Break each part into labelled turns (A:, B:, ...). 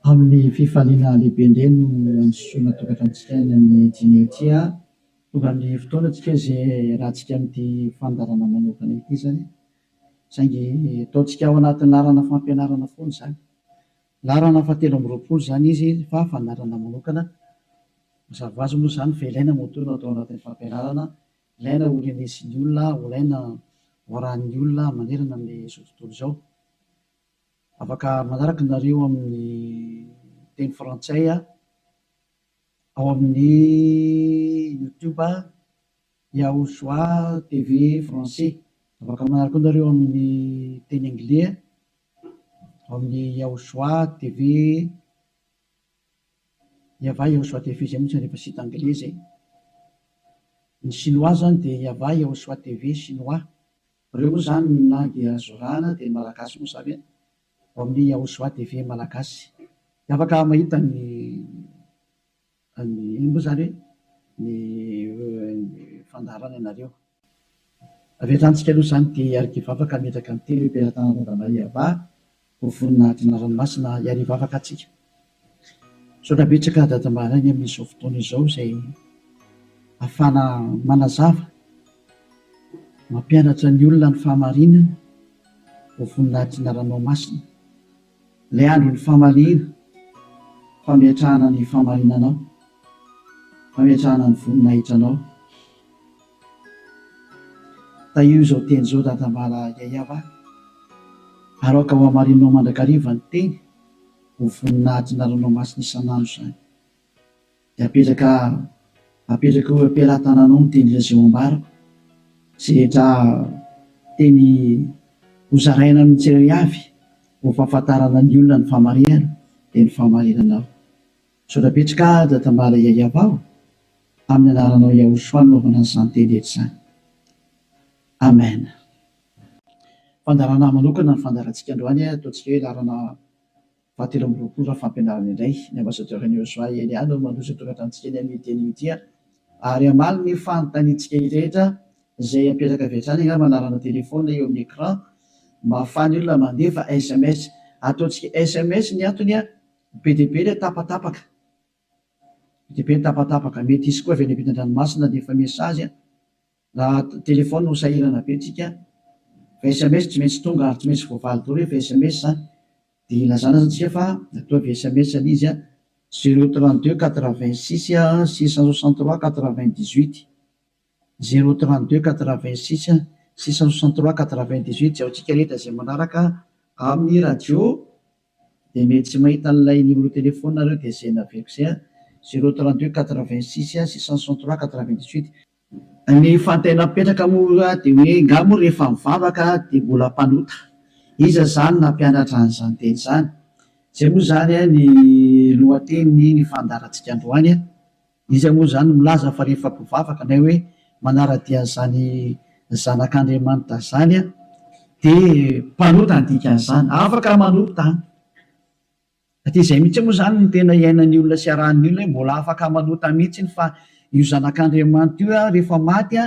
A: Amin'ny fifaliana lehibe indray no andisoana tokantranontsika any amin'ny dîner ity. Tonga amin'ny fotoana isika izay iarahantsika amin'ity fandaharana manokana ity izany. Saingy ataontsika ao anatin'ny laharana fampianarana foana izany. Laharana fahatelo amby 20 izany izy fa fandaharana manokana. Mazava ho azy moa izany fa ilaina moa no atao anatin'ny fampianarana. Ilaina ho renesin'ny olona, ho ilaina ho arahin'ny olona manerana amin'izao tontolo izao. Afaka manaraka nareo amin'ny teny frantsay ao amin'ny YouTube Yahushua TV français. Afaka manaraka koa nareo amin'ny teny anglais ao amin'ny Yahushua TV Yava Yahushua TV izay moa tsy rehefa site anglais izay. Ny chinois zany dia Yava Yahushua TV chinois. Ireo moa izany ny langue azo arahana dia ny malagasy moa izany ao amin'ny Yahushua TV malagasy. Dia afaka mahita ny ny ino moa izany hoe ny fandaharana ianareo. Avy hatrany tsika aloha izany dia hiaraka hivavaka hametraka ny teny hoe Belatanana Yava ho voninahitry ny anarany masina hiary hivavaka antsika. Misaotra betsaka Dada Maraina amin'izao fotoana izao izay ahafahana manazava, mampianatra ny olona ny fahamarinana ho voninahitry ny anaranao masina. Ilay andron'ny famaliana, fametrahana ny fahamarinanao, fametrahana ny voninahitranao. Tahio izao teny izao Dada Mbala Yayava ary aoka ho hamarininao mandrakariva ny teny ho voninahitry ny anaranao masina isan'andro izany. Dia apetraka apetraka eo am-pelatananao ny teny izay ho ambarako, izay rehetra teny hozaraina amin'ny tsirairay avy ho fahafantarana ny olona ny fahamarinana dia ny fahamarinanao. Misaotra betsaka Dada Mbala Yayava o! Amin'ny anaranao Yahushua no anaovana an'izany teny rehetra izany. Amen. Fandaharana manokana ny fandaharantsika androany, ataontsika hoe laharana fahatelo amby 20 raha fampianarana indray. Ny ambassadeur an'i Yahushua Elia no mandroso ny tokantranontsika eny amin'ny teny ity ary hamaly ny fanontaniantsika rehetra izay apetraka avy hatrany angamba laharana téléphone eo amin'ny écran mba ahafahan'ny olona mandefa SMS. Ataontsika SMS ny antony be dia be ilay tapatapaka. Be dia be ny tapatapaka. Mety hisy koa avy any ampitan-dranomasina handefa message. Raha téléphone ho sahirana be tsika. Fa SMS tsy maintsy tonga ary tsy maintsy voavaly daholo rehefa SMS zany. Dia ilazana zany tsika fa ataovy SMS ilay izy 032 86 663 98. 032 86 663 98 izay ho antsika rehetra izay manaraka amin'ny radio dia mety tsy mahita an'ilay numéro téléphone nareo dia izay naveriko izay 032 86 663 98. Ny fanontaniana mipetraka moa dia hoe nga moa rehefa mivavaka dia mbola mpanota? Iza izany nampianatra an'izany teny izany? Izay moa izany ny lohatenin'ny ny fandaharantsika androany. Iza moa izany milaza fa rehefa mpivavaka na hoe manara-dia an'izany zanak'Andriamanitra izany dia mpanota ny dikan'izany? Afaka manota an! Satria izay mihitsy moa izany no tena iainan'ny olona sy arahan'ny olona hoe mbola afaka manota mihitsy fa io zanak'Andriamanitra io rehefa maty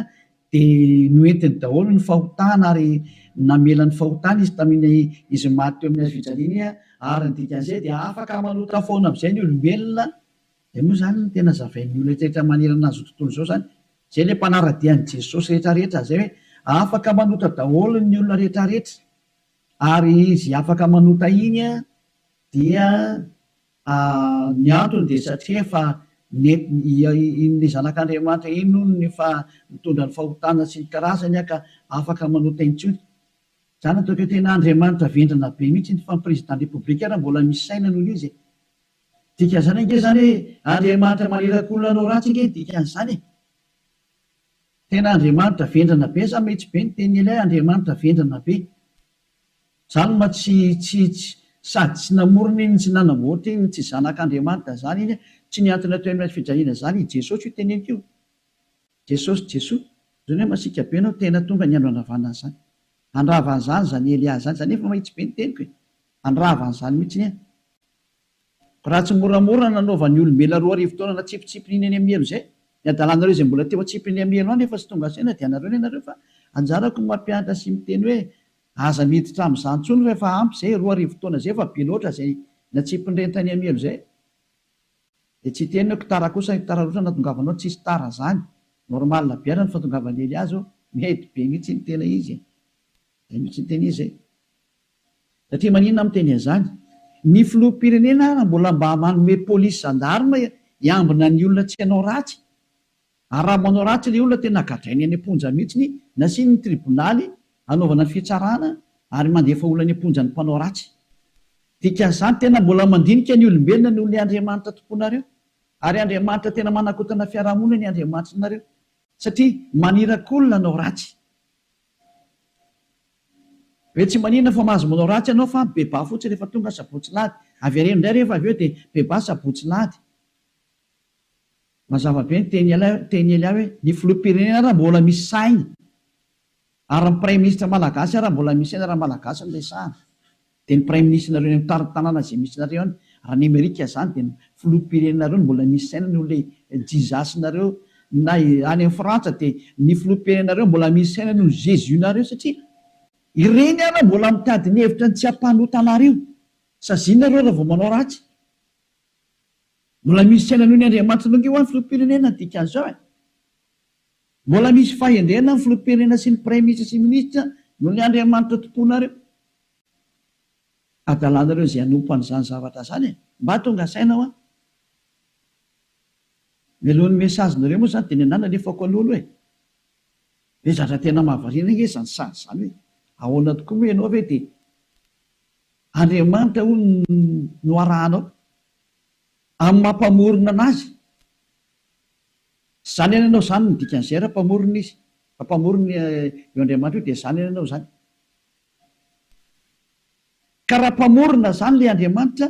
A: dia noentiny daholo ny fahotana ary namela ny fahotana izy tamin'iny izy maty teo amin'ny hazo fijaliana iny ary ny dikan'izay dia afaka manota foana amin'izay ny olombelona. Izay moa izany no tena zavain'ny olona rehetra manerana an'izao tontolo izao izany. Izay ilay mpanara-dia an'i Jesosy rehetra rehetra izay hoe afaka manota daholo ny olona rehetra rehetra. Ary izy afaka manota iny dia ny antony dia satria efa iny zanak'Andriamanitra iny hono no efa nitondra ny fahotana sy ny karazany ka afaka manota intsony. Izany ataoko hoe tena Andriamanitra vendrana be mihitsy iny fa ny président république ary mbola misy saina noho izy e. Dikan'izany ange izany hoe Andriamanitra maniraka olona hanao ratsy ange ny dikan'izany e. Tena Andriamanitra vendrana be za mihitsy be ny tenin'i Elia Andriamanitra vendrana be. Zany ma tsy tsy tsy sady tsy namorona iny tsy nanamboatra iny tsy zanak'Andriamanitra zany iny tsy nihantona teo amin'ny hazo fijaliana zany i Jesosy io teneniko io. Jesosy Jesoa. Zany hoe masiaka be anao tena tonga ny andro handravana an'izany. Handrava an'izany zany Elia zany zany efa mahitsy be ny teniko e. Handrava an'izany mihitsy ny ahy. Raha tsy moramora nanaovan'ny olombelona 2000 taona natsipitsipiny iny any amin'ny helo izay, ny adalanareo izay mbola teo atsipiny amin'ny helo any efa tsy tonga saina dia anareo ny anareo fa anjarako ny mampianatra sy miteny hoe aza miditra amin'izany intsony fa efa ampy izay, 2000 taona izay efa be loatra izay Natsipin'ireny tany amin'ny helo izay. Dia tsy hiteny hoe tara kosa, tara loatra nahatongavanao, tsisy tara zany. Normal be ary ny fahatongavan'i Elia zao, mety be mihitsy ny tena izy e. Zay mihitsy ny tena izy e. Satria maninona aho miteny an'izany? Ny filoham-pirenena ara mbola mba manome polisy gendarme hiambina ny olona tsy hanao ratsy. Ary raha manao ratsy ilay olona tena gadrainy any am-ponja mihitsiny, nasiany ny tribonaly hanaovana ny fitsarana ary mandefa olona any am-ponja ny mpanao ratsy. Dikan'izany tena mbola mandinika ny olombelona noho ilay Andriamanitra tomponareo. Ary Andriamanitra tena manakotana fiarahamonina ny Andriamanitrinareo. Satria maniraka olona hanao ratsy. Hoe tsy maninona fa mahazo manao ratsy ianao fa beba fotsiny rehefa tonga sabotsy lahady. Avereno indray rehefa avy eo dia beba sabotsy lahady. Mazava be ny teny teny Elia hoe ny filoham-pirenena ara mbola misy saina ary ny praiminisitra malagasy ara mbola misy saina raha malagasy no resahana dia ny praiminisitrinareo any amin'ny tanàna izay misy nareo any raha any Amerika izany dia ny filoham-pirenenareo no mbola misy saina noho ilay Jesus nareo na any amin'ny Frantsa dia ny filoham-pirenenareo mbola misy saina noho ny Jesus nareo satria ireny ara mbola mitady ny hevitra ny tsy hampanota anareo saziana nareo raha vao manao ratsy. Mbola misy saina noho ny Andriamanitra ange hoa ny filoham-pirenena ny dikan'izao e! Mbola misy fahendrena ny filoham-pirenena sy ny praiminisitra sy minisitra noho ny Andriamanitra tomponareo. Adalanareo izay hanompo an'izany zavatra izany e! Mba tonga saina hoa! Mialohan'ny message-nareo moa izany dia ny anah nalefako aloha aloha e! Be zatra tena mahavariana ange izany sary izany hoe ahoana tokoa moa ianao ve dia Andriamanitra hono no arahanao amin'ny maha mpamorona anazy. Zany anie ianao zany ny dikan'izay raha mpamorona izy. Raha mpamorona io Andriamanitra io dia zany anie ianao zany. Ka raha mpamorona zany ilay Andriamanitra,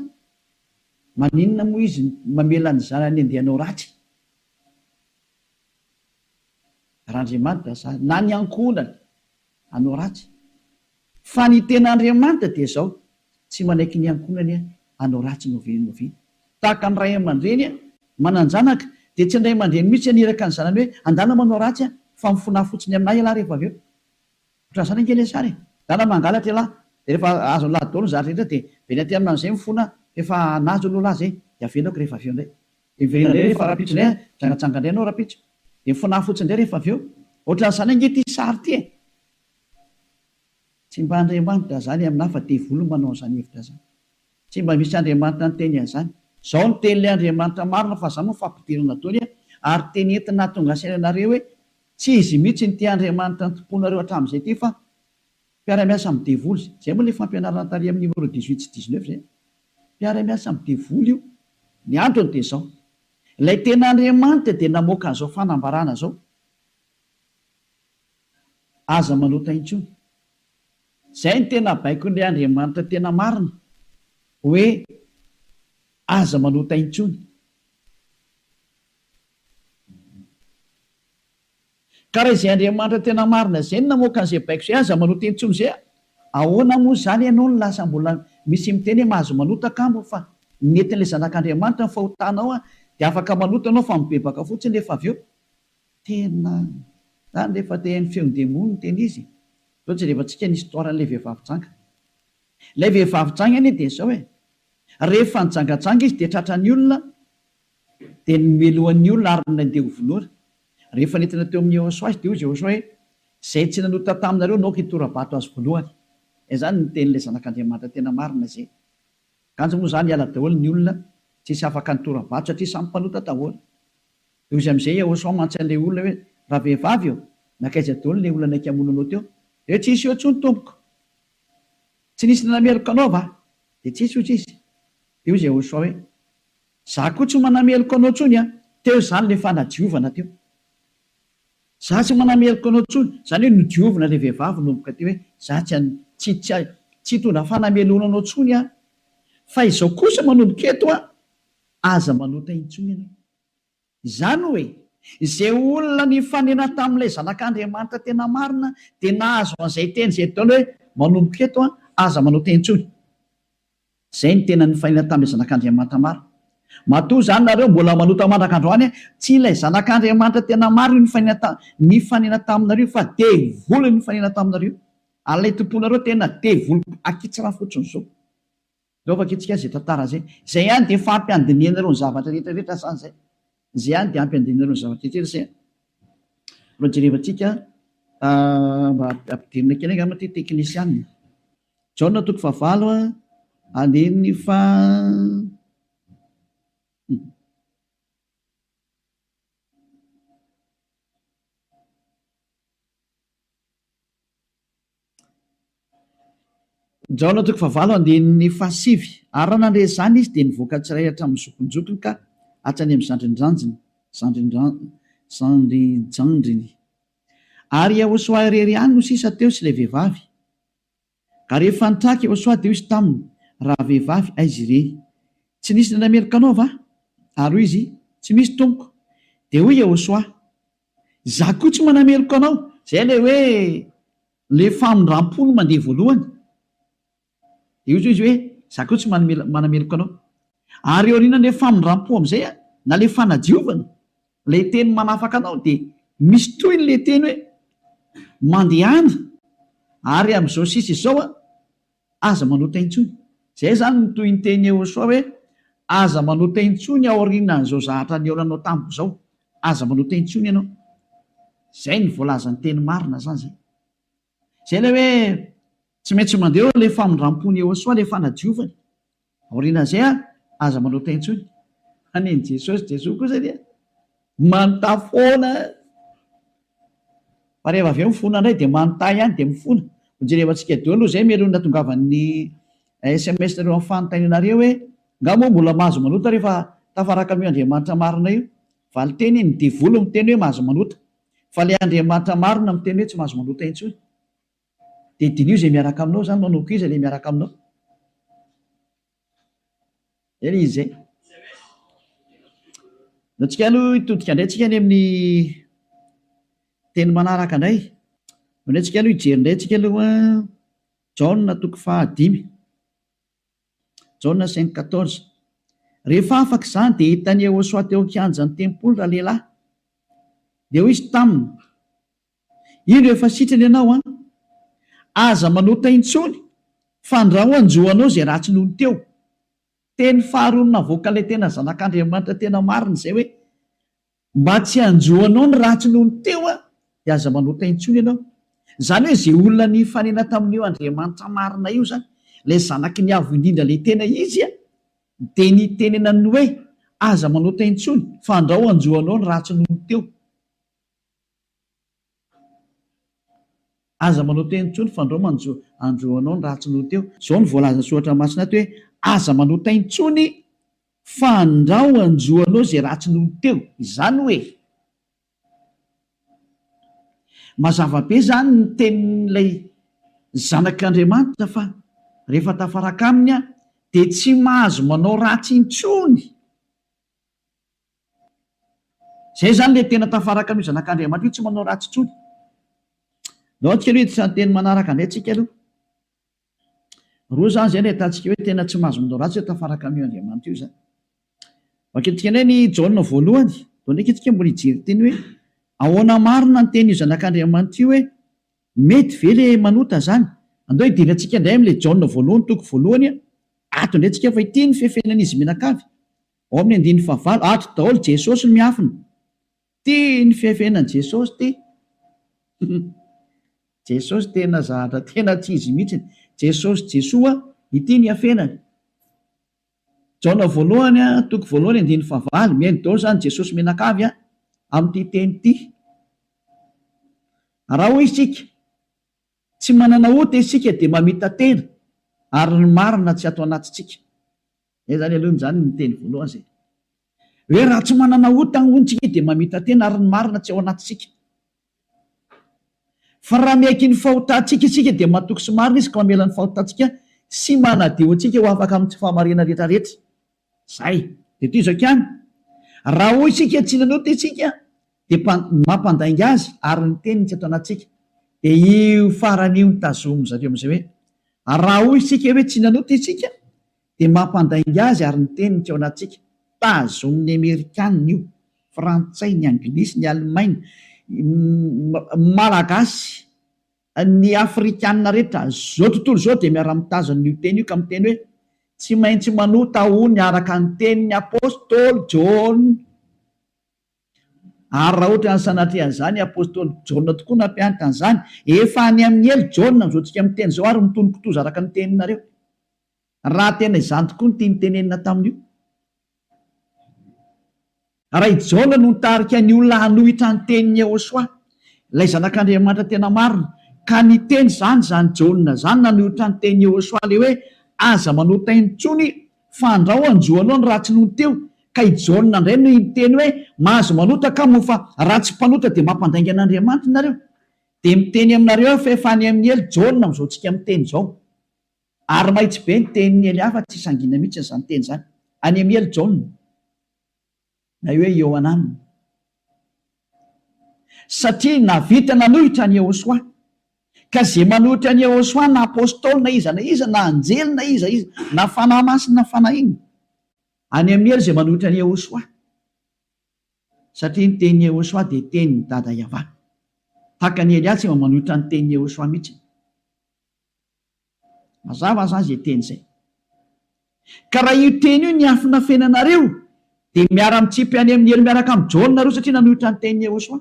A: maninona moa izy mamela ny zanany handeha hanao ratsy? Raha Andriamanitra zany, na ny ankohonany hanao ratsy. Fa ny tena Andriamanitra dia izao, tsy manaiky ny ankohonany hanao ratsy n'oviana n'oviana. Tahaka ny ray aman-dreny manan-janaka, dia tsy ny ray aman-dreny mihitsy haniraka ny zanany hoe andana manao ratsy aho, fa mifonaha fotsiny aminà ialahy rehefa avy eo. Ohatran'izany ange ilay sary e! Ndana mangalatra ialahy, dia rehefa azon'ilahy daholo ny zavatra rehetra dia verina aty aminà amin'izay mifona fa efa nahazo aloha lahy izay, dia avelako rehefa avy eo indray. Dia miverina indray rehefa rahampitso indray an, mijangajanga indray ianao rahampitso. Dia mifonaha fotsiny indray rehefa avy eo. Ohatran'izany ange ity sary ity e! Tsy mba Andriamanitra izany aminà fa devoly no manao an'izany hevitra izany. Tsy mba misy Andriamanitra niteny an'izany. Izao no tenin'ilay Andriamanitra marina fa izany moa fampidirana daholo an, ary teny entina hahatonga saina anareo hoe tsy izy mihitsy ity Andriamanitra nitompoanareo hatramin'izay ity fa mpiara-miasa amin'ny devoly. Izay moa ilay fampianarana tary amin'ny numéro 18 sy 19 izay. Mpiara-miasa amin'ny devoly io. Ny antony dia izao. Ilay tena Andriamanitra dia namoaka an'izao fanambarana izao. Aza manota intsony. Izay no tena baikon'ilay Andriamanitra tena marina, hoe aza manota intsony. Ka raha izay Andriamanitra tena marina izay no namoaka an'izay baiko izay, aza manota intsony izay, ahoana moa izany ianao no lasa mbola misy miteny hoe mahazo manota kamo fa nentin'ilay zanak'Andriamanitra ny fahotanao dia afaka manota ianao fa mibebaka fotsiny rehefa avy eo. Tena zany rehefa te haino feon-demony ny tena izy e! Zao jerevantsika ny histoire an'ilay vehivavy janga. Ilay vehivavy janga anie dia zao e! Rehefa nijangajanga izy dia tratran'ny olona dia nomelohan'ny olona ary nandeha ho vonoina. Rehefa nentina teo amin'i Yehosua izy dia hoy izy Yehosua hoe, Izay tsy nanota taminareo no aoka hitora-bato azy voalohany. Izay zany ny tenin'ilay Zanak'Andriamanitra tena marina izay. Kanjo moa zany hiala daholo ny olona tsisy afaka nitora-bato satria samy mpanota daholo. Dia hoy izy amin'izay Yehosua mantsy an'ilay olona hoe, Ravehivavy ô, nankaiza daholo ilay olona naika hamono anao teo? Dia hoe, Tsisy eo intsony, tompoko. Tsy nisy nanameloka anao va? Dia tsisy, hoy izy. Dia hoy izy Yehosua hoe, Izaho koa tsy manameloka anao intsony an! Teo izany ilay fanadiovana teo. Izaho tsy manameloka anao intsony. Izany hoe nodiovina ilay vehivavy nanomboka teo hoe, Izaho tsy tsy tsy tsy hitondra fanamelohana anao intsony aho. Fa izao kosa manomboka eto an, aza manota intsony ianao. Izany hoe, izay olona nifanena tamin'ilay Zanak'Andriamanitra tena marina dia nahazo an'izay teny izay daholo hoe, manomboka eto an, aza manota intsony. Izay no tena nifanena tamin'ilay Zanak'Andriamanitra marina. Matoa izany nareo mbola manota mandraka androany an, tsy ilay Zanak'Andriamanitra tena marina io nifanena ta, nifanena taminareo fa devoly no nifanena taminareo. Ary ilay tomponareo tena devoly akitsirano fotsiny izao. Ndao vakintsika izay tantara izay. Izay ihany dia efa ampy handinihanareo ny zavatra rehetra rehetra izany izay. Izay ihany dia ampy handinihanareo ny zavatra rehetra rehetra izay. Mbola jerevantsika mba ampidirina kely angamba ity teknisianina. Jaona toko fahavalo andininy faha. Jaona toko fahavalo andininy fahasivy, Ary raha nandre izany izy, dia nivoaka tsirairay hatramin'ny zokinjokiny ka hatrany amin'ny zandrinjanjiny, zandrinjandriny. Ary Iehôsoa irery ihany no sisa teo sy ilay vehivavy. Ka rehefa nitraka Iehôsoa, dia hoy izy taminy, Ravehivavy, aiza ireny? Tsy nisy nanameloka anao va? Ary hoy izy, Tsy misy, Tompoko. Dia hoy Iehôsoa, Izaho koa tsy manameloka anao. Izay ilay hoe ilay famindram-po no mandeha voalohany. Dia hoy izy hoe, Izaho koa tsy manameloka anao. Ary aorianan'ilay famindram-po amin'izay, na ilay fanadiovana, ilay teny manafaka anao, dia misy tohiny ilay teny hoe, Mandehana, ary amin'izao sisa izao, Aza manota intsony. Izay izany no tohinteny Yehosua hoe, Aza manota intsony aorianan'izao zahatra nihaonanao tamiko izao. Aza manota intsony ianao. Izay no voalazan'ny teny marina izany izay. Izay ilay hoe tsy maintsy mandeha eo ilay famindram-pon'i Yehosua, ilay fanadiovany. Aorianan'izay an, aza manota intsony. Fa nen'i Jesosy, Jesoa kosa anie manontà foana. Fa rehefa avy eo mifona indray dia manontà ihany dia mifona. Ho jerevantsika daholo aloha izay mialoha ny nahatongavan'ny sms nareo amin'ny fanontanianareo hoe nga moa mbola mahazo manota rehefa tafaraka amin'io Andriamanitra marina io? Valinteny, ny devoly miteny hoe mahazo manota. Fa ilay Andriamanitra marina miteny hoe tsy mahazo manota intsony. Dia diniho izay miaraka aminao izany, manao koa iza ilay miaraka aminao. Zay ilay izy zay. Ndao tsika aloha hitodika indray tsika any amin'ny teny manaraka indray. Ndao indray tsika aloha hijery indray tsika aloha Jaona toko fahadimy. Jaona 5:14. Rehefa afaka izany dia hitan'i Yehosua teo an-kianjan'ny tempoly ralehilahy. Dia hoy izy taminy, Indro efa sitrana ianao an! Aza manota intsony, fandrao hanjo anao izay ratsy nony teo. Teny faharoa navoakan'ilay tena Zanak'Andriamanitra tena marina izay hoe, Mba tsy hanjo anao ny ratsy nony teo an, dia aza manota intsony ianao. Izany hoe izay olona nifanena tamin'io Andriamanitra marina io izany, ilay Zanaky ny Avo Indrindra ilay tena Izy an, dia nitenenany hoe, Aza manota intsony, fandrao hanjo anao ny ratsy nony teo. Aza manao teny intsony fandrao manjo andro anao ny ratsy noho teo. Zao no voalazan'ny soratra masina ato hoe aza manota intsony fandrao anjo anao izay ratsy noho teo. Izany hoe mazava be izany ny tenin'ilay zanak'Andriamanitra fa rehefa tafaraka aminy aho dia tsy mahazo manao ratsy intsony. Zay izany ilay tena tafaraka amin'io zanak'Andriamanitra io, tsy manao ratsy intsony. Ndao antsika aloha hiditra ny teny manaraka indray tsika aloha. Roa izany izay no ahitantsika hoe tena tsy mahazo manao ratsy hoe tafaraka amin'io Andriamanitra io izany. Vakintsika indray ny Jaona voalohany, ndao ndraiky tsika mbola hijery teny hoe ahoana marina ny tenin'io zanak'Andriamanitra io hoe mety ve le manota izany? Andao hidirantsika indray amin'ilay Jaona voalohany toko voalohany ato indray tsika fa ity ny fefenan'izy mianakavy. Ao amin'ny andininy fahavalo, ato daholo Jesosy no miafina. Ty ny fiafenan'i Jesosy ty. Jesosy tena zahatra tena tsy izy mihitsiny. Jesosy Jesoa, ity ny iafenany. Jaona voalohany a, toko voalohany andininy fahavalo, mihaino daholo izany Jesosy mianakavy a, amin'ity teny ity. Raha hoy isika, tsy manana ota isika dia mamita-tena ary ny marina tsy ato anatintsika. Zay zany aloha zany ny teny voalohany zay. Hoe raha tsy manana ota hono tsika dia mamita-tena ary ny marina tsy ao anatintsika. Fa raha miaiky ny fahotantsika isika dia matoky sy marina izy ka mamela ny fahotantsika sy manadio antsika ho afaka amin'ny tsy fahamarinana rehetra rehetra. Zay. Dia tohizako ihany. Raha hoy isika tsy nanota isika dia mampandainga azy ary ny teniny tsy ato anatintsika. Dia io farany io no tazomin-dry zareo amin'izay hoe raha hoy isika hoe tsy nanota isika dia mampandainga azy ary ny teniny tsy ao anatintsika. Tazomin'ny Amerikanina io, Frantsay, ny Anglisy, ny Alemaina, Malagasy, ny Afrikanina rehetra, izao tontolo izao dia miara-mitazona io teny io ka miteny hoe. Tsy maintsy manota hono araka ny tenin'ny apostoly Jaona. Ary raha ohatra ny sanatria an'izany, apostoly Jaona tokoa nampianatra an'izany. Efa any amin'ny helo Jaona amin'izao tsika miteny izao ary mitono kitoza araka ny teninareo. Raha tena izany tokoa no tiany tenenina tamin'io. Raha i Jaona no nitarika ny olona hanohitra ny tenin'i Yehosua, ilay Zanak'Andriamanitra tena marina, ka niteny izany izany Jaona izany nanohitra ny tenin'i Yehosua ilay hoe aza manota intsony fa andrao hanjo anao ny ratsy nony teo, ka i Jaona indray no niteny hoe mahazo manota ka moa fa raha tsy mpanota dia mampandainga an'Andriamanitra nareo. Dia miteny aminareo aho fa efa any amin'ny helo Jaona amin'izao tsika miteny izao. Ary mahitsy be ny tenin'i Elia fa tsy sangiana mihitsy izany teny izany. Any amin'i Ely Jaona, na hoe Iohanana. Satria nahavita nanohitra an'i Yehosua. Ka izay manohitra an'i Yehosua na apostoly na iza na iza, na anjely na iza iza, na fanahy masina na fanahy inona. Any amin'i Ely izay manohitra an'i Yehosua. Satria ny tenin'i Yehosua dia tenin'i Dada Yavah. Tahaka an'i Elia tsy mba manohitra ny tenin'i Yehosua mihitsy. Mazava zany zay teny zay. Ka raha io teny io niafinafenanareo dia miara-mitsipy any amin'ny helo miaraka amin'i Jaona nareo satria nanohitra ny tenin'i Yehosua.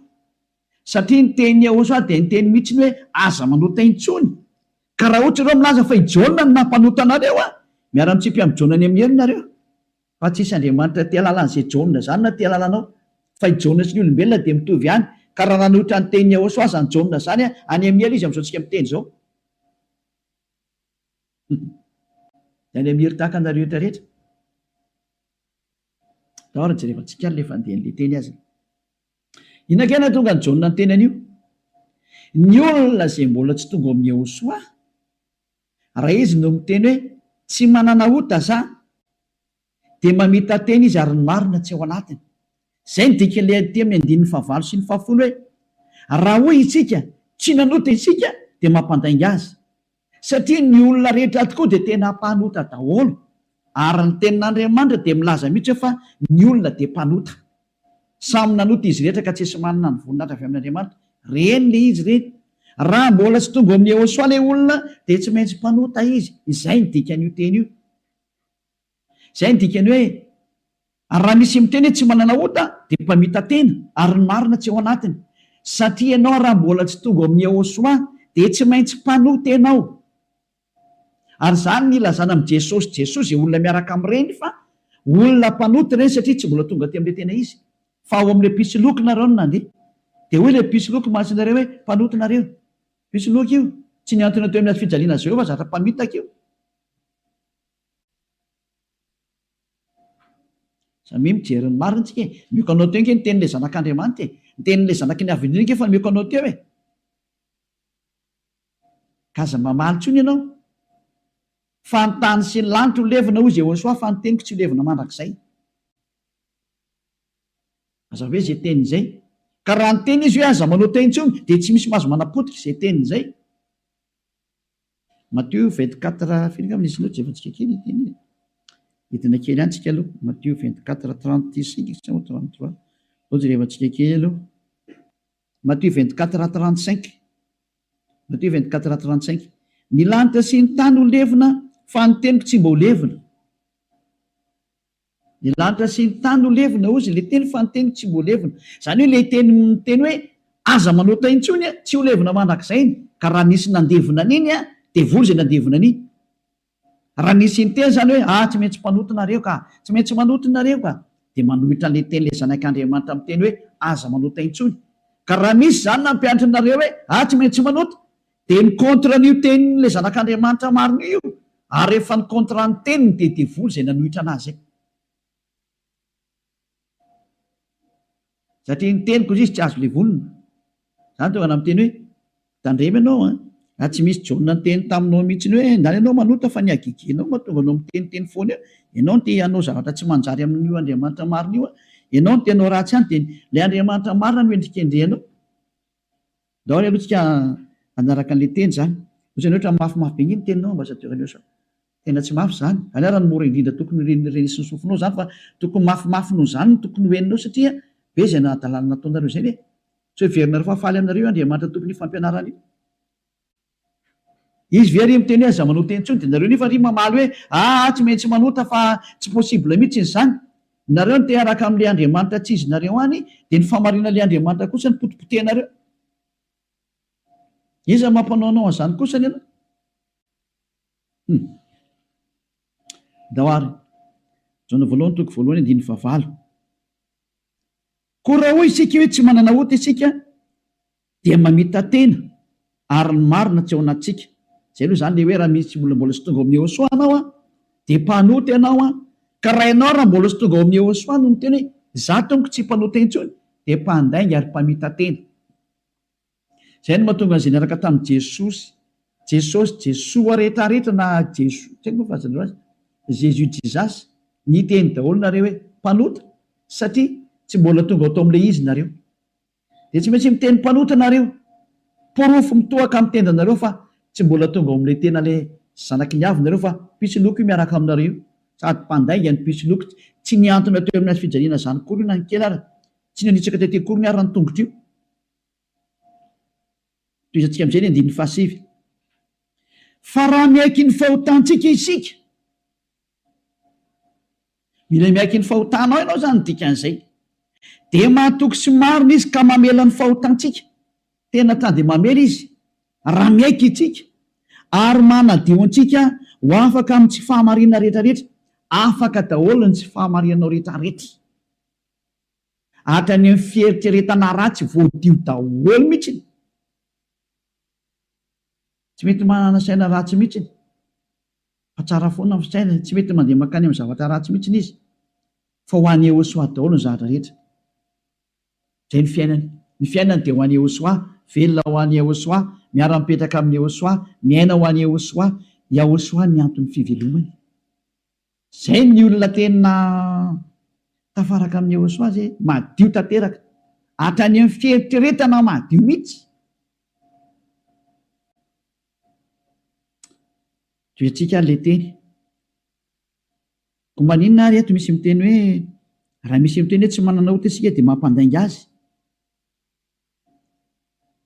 A: Satria ny tenin'i Yehosua dia niteny mihitsy ny hoe aza manota intsony. Ka raha ohatra ireo milaza fa i Jaona no nampanota anareo an, miara-mitsipy amin'i Jaona any amin'ny helo nareo. Fa tsisy Andriamanitra tia lalan'izay Jaona zany na tia lalanao. Fa i Jaona sy ny olombelona dia mitovy ihany. Ka raha nanohitra ny tenin'i Yehosua zany Jaona zany an, any amin'ny helo izy amin'izao tsika miteny izao. Dia any amin'ny helo tahaka anareo rehetra rehetra. Ndao ary jerevantsika ary le fandehan'le teny aza. Inona kay nahatonga an'i Jaona niteny an'io? Ny olona izay mbola tsy tonga ao amin'i Yehosua, Raha izy no miteny hoe tsy manana ota za dia mamita-tena izy ary ny marina tsy ao anatiny. Izay no dikan'ilay aty amin'ny andininy fahavalo sy ny fahafolo hoe raha hoy isika tsy nanota isika dia mampandainga azy. Satria ny olona rehetra tokoa dia tena mpanota daholo ary ny tenin'Andriamanitra dia milaza mihitsy hoe fa ny olona dia mpanota. Samy nanota izy rehetra ka tsisy manana ny voninahitra avy amin'Andriamanitra. Reny le izy reny. Raha mbola tsy tonga ao amin'i Yehosua le olona dia tsy maintsy mpanota izy. Izay ny dikan'io teny io. Izay ny dikany hoe ary raha misy miteny hoe tsy manana ota dia mpamita-tena ary ny marina tsy ao anatiny. Satria ianao raha mbola tsy tonga ao amin'i Yehosua dia tsy maintsy mpanota ianao. Ary izany ny ilazana amin'i Jesosy Jesoa izay olona miaraka amin'ireny fa olona mpanota ireny satria tsy mbola tonga aty amin'ilay tena izy fa ao amin'ilay mpisoloky nareo no nandeha. Dia hoy ilay mpisoloky mantsy nareo hoe mpanota nareo. Mpisoloky io. Tsy nihantona teo amin'ny hazo fijaliana azy ireo fa zatra mpamitaka io. Samia mijery ny marina tsika e. Mioko anao teo ange ny tenin'ilay zanak'Andriamanitra e. Ny tenin'ilay zanaky ny Avo Indrindra ange efa mioko anao teo e. Ka aza mamaly intsony ianao. Fa ny tany sy ny lanitra ho levona, hoy Jehosoa, fa ny teniko tsy ho levona mandrakizay. Mazava be izay teniny izay. Ka raha niteny izy hoe aza manao teny intsony, dia tsy misy mahazo manapotika izay teniny izay. Matio 24, firy angamba nisy loatra, jerevantsika kely ity teny ity. Hidina kely ihany tsika aloha. Matio 24, 35 sa 33. Aleo jerevantsika kely aloha. Matio 24, 35. Matio 24, 35. Ny lanitra sy ny tany ho levona, fa ny teniko tsy mba ho levona. Ny lanitra sy ny tany ho levona, hozy ilay teny, fa ny teniko tsy mba ho levona. Izany hoe ilay teny miteny hoe aza manota intsony, tsy ho levona mandrakizay iny. Ka raha nisy nandevona an'iny, devoly izay nandevona an'iny. Raha nisy niteny izany hoe, ah, tsy maintsy mpanota nareo ka, tsy maintsy manota nareo ka, dia manohitra an'ilay tenin'ilay Zanak'Andriamanitra miteny hoe, aza manota intsony. Ka raha misy izany nampianatra anareo hoe, ah, tsy maintsy manota, dia mi-contre an'io tenin'ilay Zanak'Andriamanitra marina io, ary rehefa ni-contre ny teniny dia devoly izay nanohitra an'azy izay. Satria ny teniko izy tsy azo levonina. Zany tonga namiteny hoe tandremo ianao an! Raha tsy misy Jaona niteny taminao mihitsiny hoe ndany ianao manota fa ny hagegenao mahatonga anao miteniteny foana eo. Ianao no te hanao zavatra tsy manjary amin'io Andriamanitra marina io an! Ianao no te hanao ratsy any dia ilay Andriamanitra marina no endrikendrehanao. Ndao ary aloha tsika hanaraka an'ilay teny izany. Ohatrany hoe ohatran'ny mafimafy be nge ny teninao Ambassadeur Eliosa. Tena tsy mafy izany. Izany ary no mora indrindra tokony ho renesin'ny sofinao izany fa tokony mafimafy noho izany no tokony ho henonao satria be izay hadalana nataonareo izay ve? Tsy ho heverinareo fa faly aminareo io Andriamanitra tompon'io fampianarana io. Izy ve ry miteny hoe aza manota intsony dia nareo nefa ry mamaly hoe aa tsy maintsy manota fa tsy possible mihitsy izany. Nareo no te hiaraka amin'ilay Andriamanitra tsy izy nareo any dia ny fahamarinan'ilay Andriamanitra kosa no potipotehinareo. Iza mampanao anao an'izany kosany ianao? Hum. Ndao ary. Jaona voalohany toko voalohany andininy fahavalo. Koa raha hoy isika hoe tsy manana ota isika dia mamita-tena ary ny marina tsy ao anatintsika. Izay aloha izany ilay hoe raha misy olona mbola tsy tonga ao amin'i Yehosua ianao an, dia mpanota ianao an, ka raha ianao raha mbola tsy tonga ao amin'i Yehosua no miteny hoe izaho tompoko tsy mpanota intsony dia mpandainga ary mpamita-tena. Izay no mahatonga an'izay niaraka tamin'i Jesosy, Jesosy, Jesoa rehetrarehetra na Jeso, tsy haiko moa filazanareo azy, Jésus Jesus, niteny daholo nareo hoe mpanota satria tsy mbola tonga ao tao amin'ilay izy nareo. Dia tsy maintsy miteny mpanota nareo. Porofo mitohaka amin'ny tendanareo fa tsy mbola tonga ao amin'ilay tena ilay zanaky ny avo nareo fa mpisoloky io miaraka aminareo io. Sady mpandainga ny mpisoloky, tsy nihantona teo amin'ny hazo fijaliana izany akory io na ny kely ara, tsy nanitsaka tety akory ny ara ny tongotra io. Tohizantsika amin'izay ny andininy fahasivy. Fa raha miaiky ny fahotantsika isika, mila miaiky ny fahotanao ianao izany ny dikan'izay, dia mahatoky sy marina Izy ka mamela ny fahotantsika. Tena ta dia mamela Izy raha miaiky isika, ary manadio antsika ho afaka amin'ny tsy fahamarinana rehetrarehetra. Afaka daholo ny tsy fahamarinanao rehetrarehetra. Hatrany amin'ny fieritreretana ratsy voadio daholo mihitsy. Tsy mety manana saina ratsy mihitsy fa tsara foana ny fisainany, tsy mety mandeha mankany amin'ny zavatra ratsy mihitsy izy fa ho an'i Yehosua daholo ny zavatra rehetra. Izay ny fiainany. Ny fiainany dia ho an'i Yehosua, velona ho an'i Yehosua, miara-mipetraka amin'i Yehosua, miaina ho an'i Yehosua. Yahosua ny anton'ny fivelomany. Zay ny olona tena tafaraka amin'i Yehosua zay, madio tanteraka, hatrany amin'ny fieritreretana madio mihitsy. Tohiantsika ary ilay teny. Koa maninona ary eto misy miteny hoe raha misy miteny hoe tsy manana ota isika dia mampandainga azy.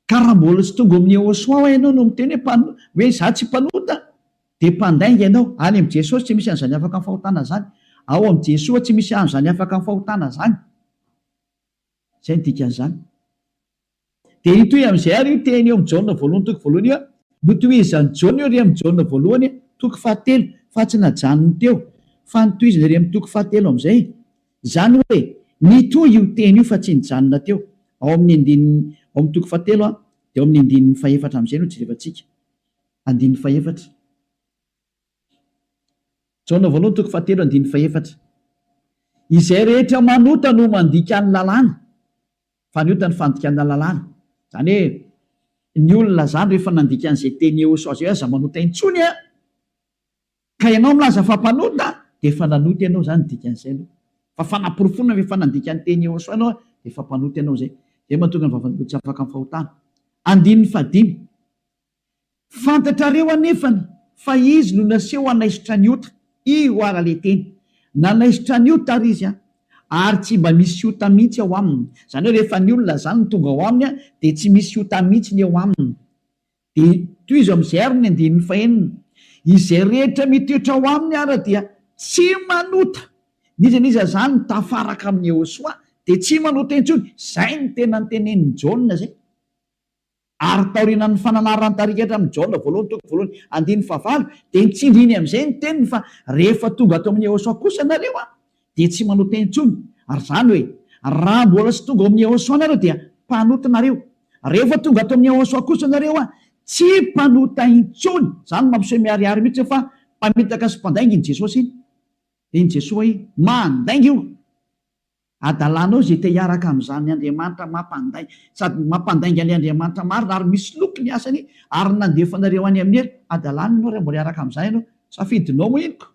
A: Ka raha mbola tsy tonga ao amin'i Yehosua hoa ianao no miteny hoe mpano, hoe izaho tsy mpanota, dia mpandainga ianao. Any amin'i Jesosy tsy misy an'izany afaka amin'ny fahotana izany. Ao amin'i Jesoa tsy misy an'izany afaka amin'ny fahotana izany. Izay no dikan'izany. Dia hitohy amin'izay ary io teny eo amin'i Jaona voalohany toko voalohany io. Notohizan'i Jaona io ery amin'i Jaona voalohany toko fahatelo, fa tsy najanony teo, fa notohizany ery amin'ny toko fahatelo amin'izay. Izany hoe, nitohy io teny io fa tsy nijanona teo. Ao amin'ny andininy, ao amin'ny toko fahatelo dia ao amin'ny andininy fahefatra amin'izay no jerevantsika. Andininy fahefatra. Jaona voalohany toko fahatelo andininy fahefatra. Izay rehetra manota no mandika ny lalàna, fa ny ota ny fandikana lalàna. Izany hoe, ny olona izany rehefa nandika an'izay teny Yehosua izay hoe aza manota intsony an! Ka ianao milaza fa mpanota dia efa nanota ianao izany ny dikan'izay aloha. Fa fanaporofoana fa efa nandika ny teny Yehosua ianao dia efa mpanota ianao izay. Izay mahatonga ny vavan'olona tsy afaka amin'ny fahotana. Andininy fahadimy. Fantatrareo anefany fa izy no naseho hanaisotra ny ota. Io ara le teny. Nanaisotra ny ota ary izy an. Ary tsy mba misy ota mihitsy ao aminy. Izany hoe rehefa ny olona izany no tonga ao aminy dia tsy misy ota mihitsy ny eo aminy. Dia tohizo amin'izay ary ny andininy fahenina, Izay rehetra mitoetra ao aminy ara dia tsy manota. N'iza n'iza izany mitafaraka amin'i Yehosua dia tsy manota intsony. Izay no tena notenenin'i Jaona izay. Ary taorianan'ny fananaran'ny tarika hatramin'i Jaona voalohany toko voalohany andininy fahavalo dia nitsindriny amin'izay ny teniny fa rehefa tonga ato amin'i Yehosua kosa nareo an, dia tsy manota intsony. Ary izany hoe, raha mbola tsy tonga ao amin'i Yehosua nareo dia mpanota nareo. Rehefa tonga ato amin'i Yehosua kosa nareo an, tsy mpanota intsony. Izany no mampiseho miharihary mihitsy fa mpamitaka sy mpandainga iny Jesosy iny. Iny Jesoa iny. Mandainga io. Adalanao izay te hiaraka amin'izany Andriamanitra mampandainga, sady mampandainga an'ilay Andriamanitra marina ary misoloky ny asany ary nandefa anareo any amin'ny helo. Adalana ianao raha mbola hiaraka amin'izany ianao. Safidinao moa iny ko.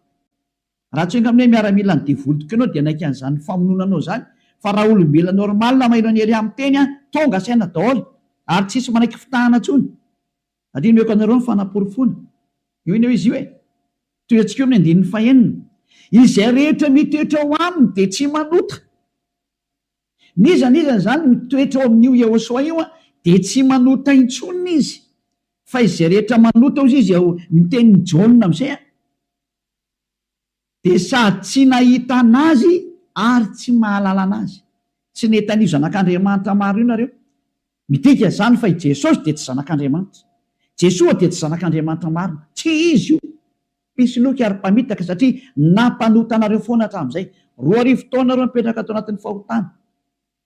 A: Raha tsy enga aminay miaramila ny devoly tokoa ianao dia hanaiky an'izany famonoana anao izany fa raha olombelona normal maheno an'i Elia miteny an, tonga saina daholo ary tsisy manaiky fitahana intsony. Ary omeko anareo ny fanaporofoana. Io anie izy io e. Tohiantsika eo amin'ny andininy fahenina. Izay rehetra mitoetra ao aminy dia tsy manota. N'iza n'iza izany mitoetra ao amin'io Yehosua io dia tsy manota intsony izy. Fa izay rehetra manota hozy izy ao ny tenin'i Jaona amin'izay an, dia sady tsy nahita an'Azy ary tsy mahalala an'Azy. Tsy nahita an'io Zanak'Andriamanitra marina io nareo. Midika izany fa i Jesosy dia tsy Zanak'Andriamanitra. Jesoa dia tsy Zanak'Andriamanitra marina. Tsy Izy io. Mpisoloky ary mpamitaka satria nampanota anareo foana hatramin'izay. 2000 taona nareo nipetraka tao anatin'ny fahotana.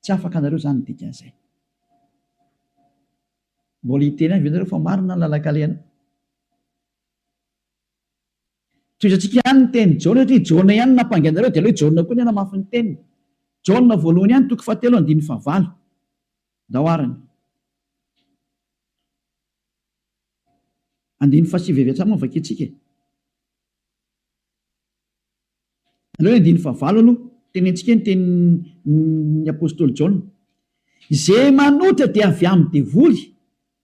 A: Tsy afaka anareo izany ny dikan'izay. Mbola hiteny ihany ve nareo fa marina ny lalan-kalehanao? Tohizantsika ihany ny tenin'i Jaona satria Jaona ihany no nampangy anareo dia aleo Jaona koa ny hanamafy ny teniny. Jaona voalohany ihany toko fahatelo andininy fahavalo. Ndao arany. Andininy fahasivy avy hatrany moa vakintsika e. Aleo ny andininy fahavalo aloha, tenentsika ny tenin'ny apostoly Jaona. Izay manota dia avy amin'ny devoly,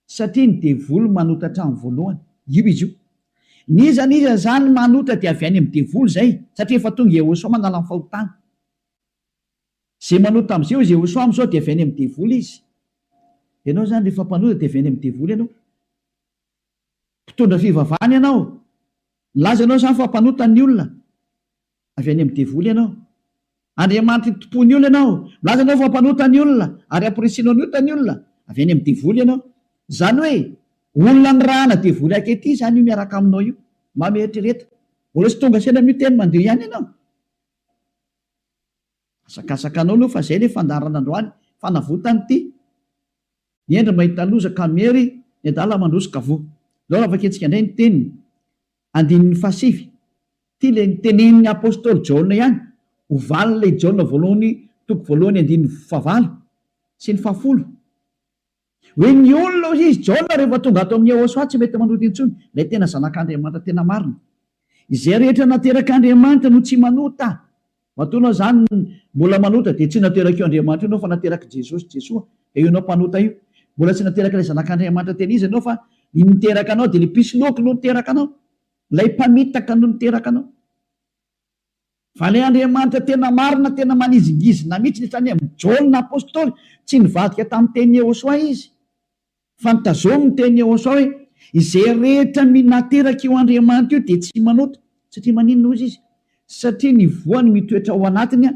A: satria ny devoly manota hatramin'ny voalohany. Io izy io. N'iza n'iza izany manota dia avy any amin'ny devoly izay, satria efa tonga Yehosua manala ny fahotana. Izay manota amin'izay hoy Yehosua amin'izao dia avy any amin'ny devoly izy. Ianao izany rehefa mpanota dia avy any amin'ny devoly ianao. Mpitondra fivavahana ianao. Milaza ianao izany fa mpanota ny olona. Avy any amin'ny devoly ianao. Andriamanitry ny tompon'ny olona ianao. Milaza ianao fa mpanota ny olona ary amporisihinao ny ota ny olona. Avy any amin'ny devoly ianao. Izany hoe olona nirahana devoly ankehitriny izany io miaraka aminao io. Mba mieritrereta. Mbola tsy tonga saina amin'io teny mandio ihany ianao. Asakasaka anao aloha fa izay ilay fandaharana androany. Fanavotana ity. Ny hendry mahita loza ka miery, ny adala mandroso ka voa. Izao raha vakintsika indray ny teniny, andininy fahasivy, ity ilay notenenin'ny apostoly Jaona ihany, ho valin'ilay Jaona voalohany toko voalohany andininy fahavalo sy ny fahafolo, hoe ny olona hoy izy, Jaona rehefa tonga ato amin'i Yehosua tsy mety manota intsony, ilay tena zanak'Andriamanitra tena marina. Izay rehetra naterak'Andriamanitra no tsy manota. Matoa ianao izany mbola manota dia tsy naterak'io Andriamanitra io ianao fa naterak'i Jesosy, Jesoa, dia io ianao mpanota io. Mbola tsy naterak'ilay Zanak'Andriamanitra tena izy ianao fa ny niteraka anao dia ilay mpisoloky no niteraka anao, ilay mpamitaka no niteraka anao. Fa ilay Andriamanitra tena marina, tena manizingizina mihitsy, hatrany amin'i Jaona Apostoly, tsy nivadika tamin'ny tenin'i Yehosua izy. Fa nitazomy ny tenin'i Yehosua hoe, Izay rehetra nateraka io Andriamanitra io dia tsy manota. Satria maninona hozy izy? Satria ny voany mitoetra ao anatiny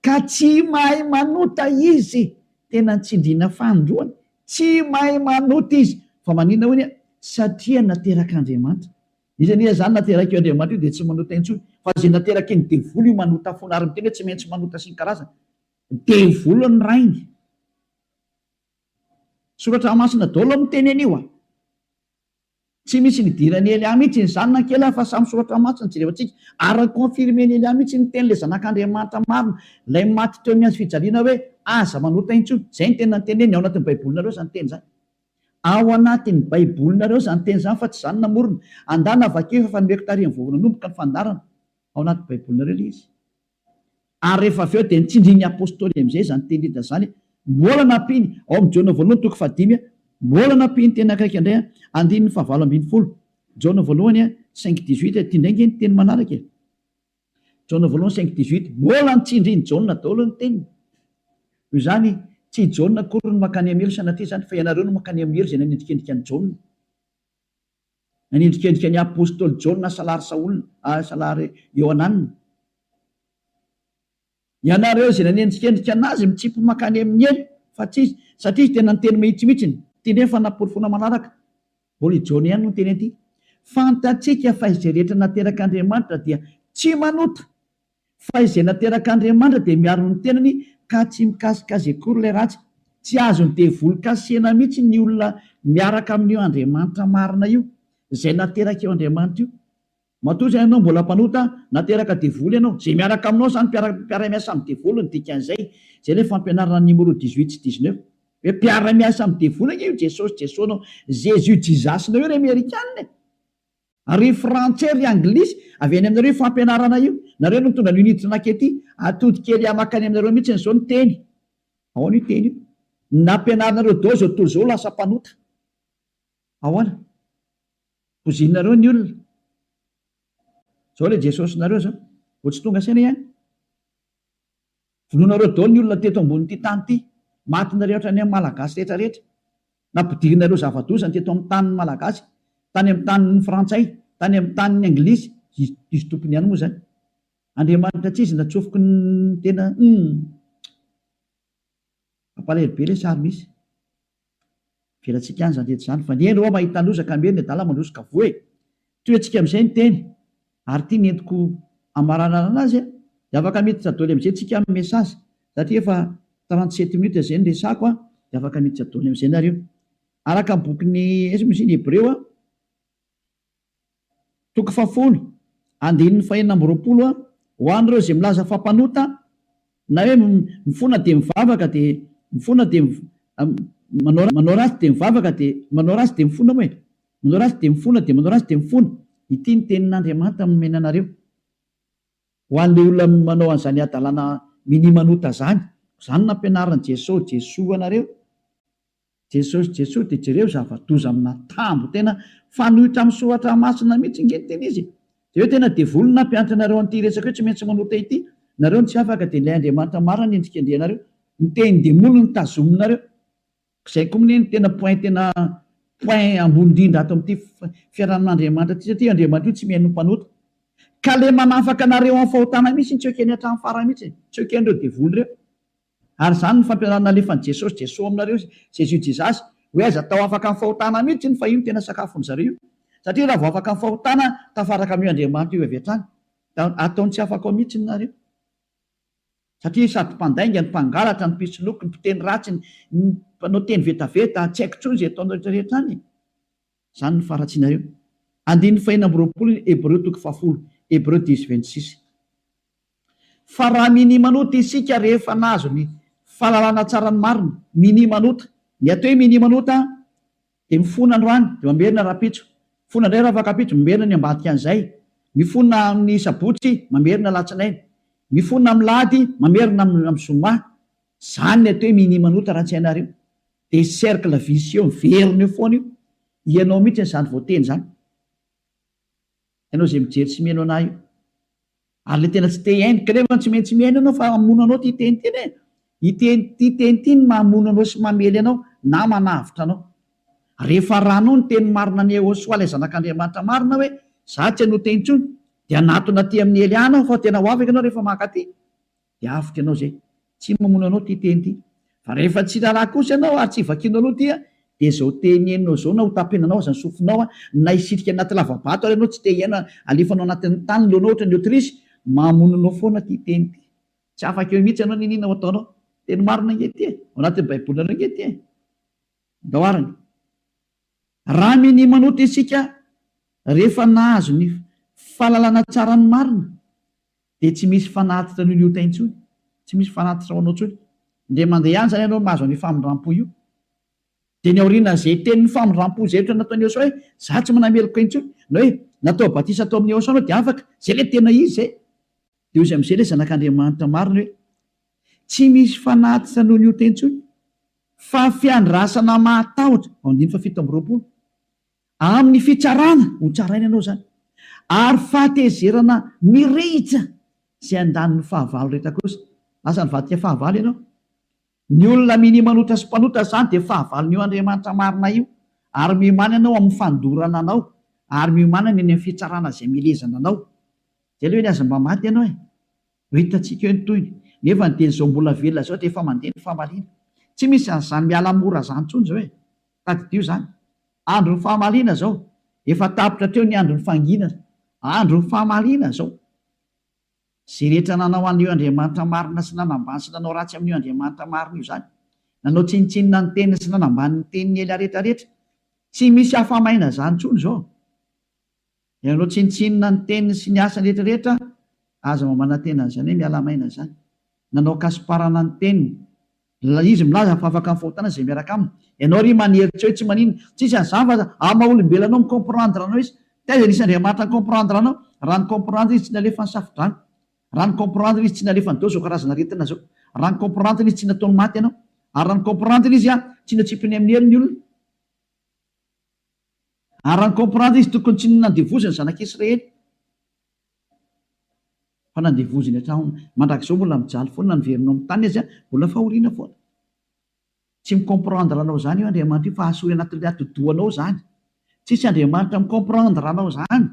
A: ka tsy mahay manota izy. Tena nitsindriana fanindroany. Tsy mahay manota izy. Fa maninona hoy ny? Satria naterak'Andriamanitra. Iza anie izany naterak'io Andriamanitra io dia tsy manota intsony. Fa izay nateraky ny devoly io manota foana ary miteny hoe tsy maintsy manota sy ny karazany. Devoly ny rainy. Soratra masina daholo miteny an'io a! Tsy misy nidiran'i Elia mihitsy izany na kely fa samy soratra masina jerevantsika ary ni-confirmer-n'i Elia mihitsy ny tenin'ilay zanak'Andriamanitra marina ilay maty teo amin'ny hazo fijaliana hoe aza manota intsony. Izay no tena noteneniny ao anatin'ny baibolinareo izany teny izany. Ao anatin'ny baibolinareo izany teny izany fa tsy izaho no namorona. Andana vakio efa fa nomeko tarihiny vao nanomboka ny fandaharana. Ao anaty baibolinareo ilay izy. Ary rehefa avy eo dia nitsindrin'ny Apostoly amin'izay izany teny rehetra izany, mbola nampiany, ao amin'ny Jaona voalohany toko fahadimy, mbola nampiany teny akaiky indray, andininy fahavalo ambin'ny folo, Jaona voalohany cinq dix-huit, ity indray ange ny teny manaraka e, Jaona voalohany cinq dix-huit, mbola nitsindrin'i Jaona daholo ny teniny. Noho izany, tsy i Jaona akory no mankany amin'ny helo sanatria izany, fa ianareo no mankany amin'ny helo izay nanendrikendrika an'i Jaona. Nanendrikendrika ny apostoly Jaona salary Saola, salary Iohanana. Ianareo izay nanendrikendrika anazy mitsipy mankany amin'ny helo fa tsy izy, satria izy tena niteny mahitsy mihitsiny. Ity indray ny fanaporofoana manaraka. Mbola i Jaona ihany no niteny an'ity. Fantatsika fa izay rehetra naterak'Andriamanitra dia tsy manota. Fa izay naterak'Andriamanitra dia miaro ny tenany ka tsy mikasika azy akory ilay ratsy. Tsy azon'ny devoly kasihina mihitsy ny olona miaraka amin'io Andriamanitra marina io, izay naterak'io Andriamanitra io. Matoa izany ianao mbola mpanota, nateraka devoly ianao. Izay miaraka aminao izany mpiara-miasa amin'ny devoly ny dikan'izay. Izay ilay fampianarana numéro dix-huit sy dix-neuf. Hoe mpiara-miasa amin'ny devoly ange io Jesosy Jesoa-nao, Jésus Jesus-nao io ry Amerikana e! Ry frantsay ry anglisy, avy any aminareo io fampianarana io. Nareo no nitondra an'io niditra nankety. Atody kely hamaky any aminareo mihitsy izao ny teny. Ahoana io teny io? Nampianarinareo daholo izao tontolo izao lasa mpanota. Ahoana? Pozininareo ny olona. Izao ilay Jesosinareo izao. Vao tsy tonga saina ihany. Vonoinareo daholo ny olona teto ambonin'ity tany ity. Matinareo hatrany amin'ny Malagasy rehetra rehetra. Nampidirinareo zava-doza ny teto amin'ny tanin'ny Malagasy, tany amin'ny tanin'ny Frantsay, tany amin'ny tanin'ny Anglisy, izy izy tompony ihany moa izany. Andriamanitra tsy izy natsofoky ny tena humm. Mampalahelo be ilay sary misy. Avelantsika any izany rehetra izany fa ny hendry hoa mahita loza ka miery ny adala mandroso ka voa e! Tohiantsika amin'izay ny teny ary ity ny entiko hamaranana azy a! Dia afaka miditra doly amin'izay tsika amin'ny message satria efa 37 minutes izay ny resako a! Dia afaka miditra doly amin'izay nareo. Araka ny bokin'ny aiza moa izy iny Hebreo a! Toko fahafolo, andininy fahenina amby 20, Ho an'ireo izay milaza fa mpanota, na hoe mifona dia mivavaka dia mifona dia manao manao ratsy dia mivavaka dia manao ratsy dia mifona moa e! Manao ratsy dia mifona dia manao ratsy dia mifona. Ity ny tenin'Andriamanitra nomena anareo. Ho an'ilay olona manao an'izany hadalana minia manota izany. Izany no nampianarin'i Jesoa, Jesoa anareo. Jesosy Jesoa dia jereo zava-doza amina tambo tena fanohitra amin'ny soratra masina mihitsy nge ny tena izy e! Dia hoe tena devoly no nampianatra anareo an'ity resaka hoe tsy maintsy manota ity, nareo no tsy afaka dia ilay Andriamanitra marina no endrikendrehanareo, ny tenin-demoly no tazominareo. Izay koa anie no tena point tena point ambony indrindra ato amin'ity fiarahamin'Andriamanitra ity satria Andriamanitra io tsy mihaino ny mpanota. Ka le manafaka anareo amin'ny fahotana mihitsy tsy ekeny hatramin'ny farany mihitsy e! Tsy eken'ireo devoly ireo. Ary izany no fampianarana nalefan'i Jesosy, Jesoa aminareo, Jésus Jesus, hoe aza atao afaka amin'ny fahotana mihitsy iny fa io no tena sakafon'izareo io. Satria raha vao afaka amin'ny fahotana, tafaraka amin'io Andriamanitra io avy hatrany. Dia ataony tsy afaka ao mihitsy ny nareo. Satria sady mpandainga, ny mpangalatra, ny mpisoloky, ny mpiteny ratsy, ny mpanao teny vetaveta, tsy haiko intsony izay ataonareo rehetra rehetra any e. Izany no faharatsianareo. Andininy fahenina amby 20 Hebreo toko fahafolo, Hébreux 10 26. Fa raha minia manota isika rehefa nahazo ny fahalalana tsara ny marina, minia manota. Ny atao hoe minia manota dia mifona androany dia mamerina rahampitso, mifona indray rahafakampitso, mamerina ny ambadika an'izay, mifona amin'ny sabotsy, mamerina alatsinainy, mifona amin'ny lahady, mamerina amin'ny zoma. Izany ny atao hoe minia manota raha tsy hainareo. Dia cercle vicieux miverina eo foana io. Ianao mihitsy izany voateny izany. Ianao izay mijery sy mihaino anah io. Ary le tena tsy te hihaino, kanefa tsy maintsy mihaino ianao fa hamono anao ity teny ity anie. Ity ity teny ity no mamono anao sy mamely anao na manavotra anao. Rehefa arahanao ny teny marina an'i Yehosua ilay zanak'Andriamanitra marina hoe za tsy hanota intsony dia hanatona aty amin'i Eliana aho fa tena ho afaka ianao rehefa mankaty. Dia avotra ianao izay. Tsy mamono anao ity teny ity. Fa rehefa tsy raharaha kosa ianao ary tsy vakianao aloha ity dia izao teny henonao izao na ho tapenanao aza ny sofinao na hisitrika anaty lava-bato ary ianao tsy te hihaino alefanao anatin'ny tany ny lohanao ohatra ny autruche, mamono anao foana ity teny ity. Tsy afaka eo mihitsy ianao n'inona ho ataonao. Teny marina ange ity e. Ao anatin'ny baibolinareo ange ity e. Ndao arany. Raha minia manota isika rehefa nahazo ny fahalalana tsara ny marina Dia tsy misy fanatitra noho ny ota intsony. Tsy misy fanatitra ho anao intsony. Indray mandeha ihany izany ianao no mahazo an'io famindrampo io. Dia ny aorianan'izay tenin'ny famindrampo izay ohatra nataon'i Yehosua hoe, Izaho tsy manameloka intsony. Na hoe, natao batisa tao amin'i Yehosua ianao dia afaka. Izay ilay tena izy izay. Dia hoy izy amin'izay ilay Zanak'Andriamanitra marina hoe, Tsy misy fanatitra noho ny ota intsony, fa fiandrasana mahatahotra. Ao andininy faha 27. Amin'ny fitsarana, ho tsaraina ianao izany, ary fahatezerana mirehitra izay handany ny fahavalo rehetra kosa. Lasa nivadika fahavalo ianao. Ny olona minia manota sy mpanota izany dia fahavalon'io Andriamanitra marina io, ary miomàna ianao amin'ny fandorana anao, ary miomàna ny any amin'ny fitsarana izay milezana anao. Izay aloha eny aza mba maty ianao e! Ho hitantsika eo ny tohiny. Nefa ny dia izao mbola velona izao dia efa mandeha ny famaliana. Tsy misy an'izany miala mora izany intsony izao e! Tadidio izany. Andron'ny famaliana izao. Efa tapitra hatreo ny andron'ny fanginana. Andron'ny famaliana izao. Izay rehetra nanao an'io Andriamanitra marina sy nanambany sy nanao ratsy amin'io Andriamanitra marina io izany. Nanao tsinontsinona ny teniny sy nanambany ny tenin'i Elia rehetra rehetra. Tsy misy afa-maina izany intsony izao. Ianao tsinontsinona ny teniny sy ny asany rehetra rehetra, aza mba manantena an'izany hoe miala maina izany. Nanao kasiparana ny teniny. Izy milaza fa afaka amin'ny fahotana izay miaraka aminy. Ianao ry manery tsy hoe tsy maninona. Tsisy an'izany fa amin'ny maha olombelona anao mi-comprendre anao izy. Taiza nisy Andriamanitra ni-comprendre anao? Raha ni-comprendre izy tsy nalefa ny safo-drano. Raha ni-comprendre izy tsy nalefa ny dao izao karazana aretina izao. Raha ni-comprendre izy tsy nataony maty ianao. Ary raha ni-comprendre izy tsy natsipiny amin'ny helo ny olona. Ary raha ni-comprendre izy tokony tsy nandevoziny ny zanak'Israely fa nandevoziny hatramin'ny mandrakizao mbola mijaly foana na niverina ao amin'ny tany aza mbola fahoriana foana. Tsy mi-comprendre anao izany io Andriamanitra io fa asory anatin'ilay atidohanao izany. Tsisy Andriamanitra mi-comprendre anao izany.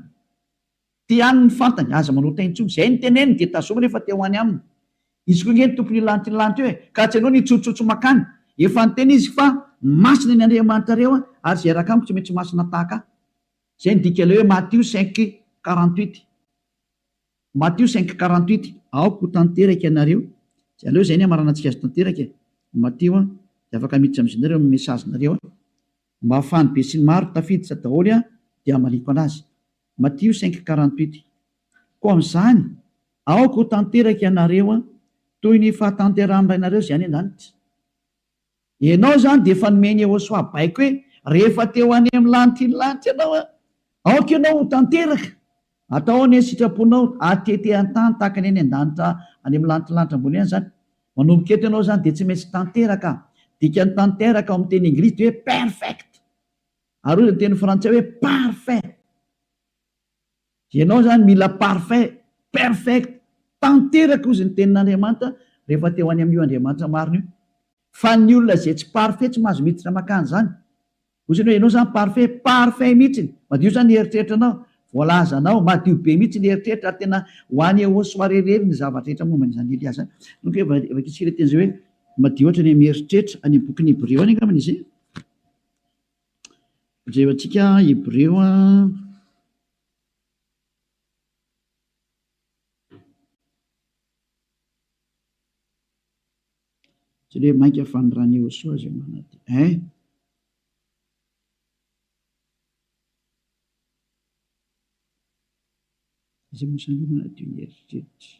A: Ty ihany ny fantany, aza manota intsony. Izay ny teneniny dia tazomy rehefa te ho any aminy. Izy koa ange ny tompon'io lanitra io lanitra io e! Ka tsy ianao no hitsotsotso makany. Efa niteny izy fa masina ny Andriamanitrareo ary izay hiaraka amiko tsy maintsy masina tahaka ahy. Izay ny dikan'ilay hoe Matio 5, 48. Matio 5, 48, Aoka ho tanteraka ianareo. Izay aleo izay ny hamaranantsika azy tanteraka e! Matio an! Dia afaka miditra amin'izay nareo amin'ny message-nareo an! Mba ahafahan'ny besinimaro tafiditra daholo an dia hamaliako anazy. Matio 5, 48, Koa amin'izany, aoka ho tanteraka ianareo an, toy ny fahatanterahan'ny Rainareo izay any an-danitra. Ianao izany dia efa nomen'i Yehosua baiko hoe, rehefa te ho any amin'ny lanitry ny lanitra ianao an, aoka ianao ho tanteraka. Atao anie ny sitraponao, atete an-tany tahaka ny any an-danitra any amin'ny lanitry ny lanitra ambony any izany. Manomboka eto ianao izany dia tsy maintsy tanteraka. Dikan'ny tanteraka ao amin'ny teny anglisy dia hoe perfect. Ary hoy ny teny frantsay hoe parfait. Ianao izany mila parfait, perfect, tanteraka hozy ny tenin'Andriamanitra rehefa te ho any amin'io Andriamanitra marina io. Fa ny olona izay tsy parfait tsy mahazo miditra mankany izany. Hozy ny hoe ianao izany parfait, parfait mihitsiny, madio izany ny eritreritranao, voalazanao, madio be mihitsy ny eritreritra ary tena ho any Ehosoa irery ny zavatra rehetra momba an'izany Elia izany. Donc vakintsika ilay teny izay hoe madio hatrany amin'ny eritreritra, any amin'ny bokin'ny Hebreo any angambany izy e. Jerentsika Hebreo a. Tsy hoe mainka fa ny ran'i Yehosua izay manadio. Hein? Izay moa izany manadio ny eritreritra.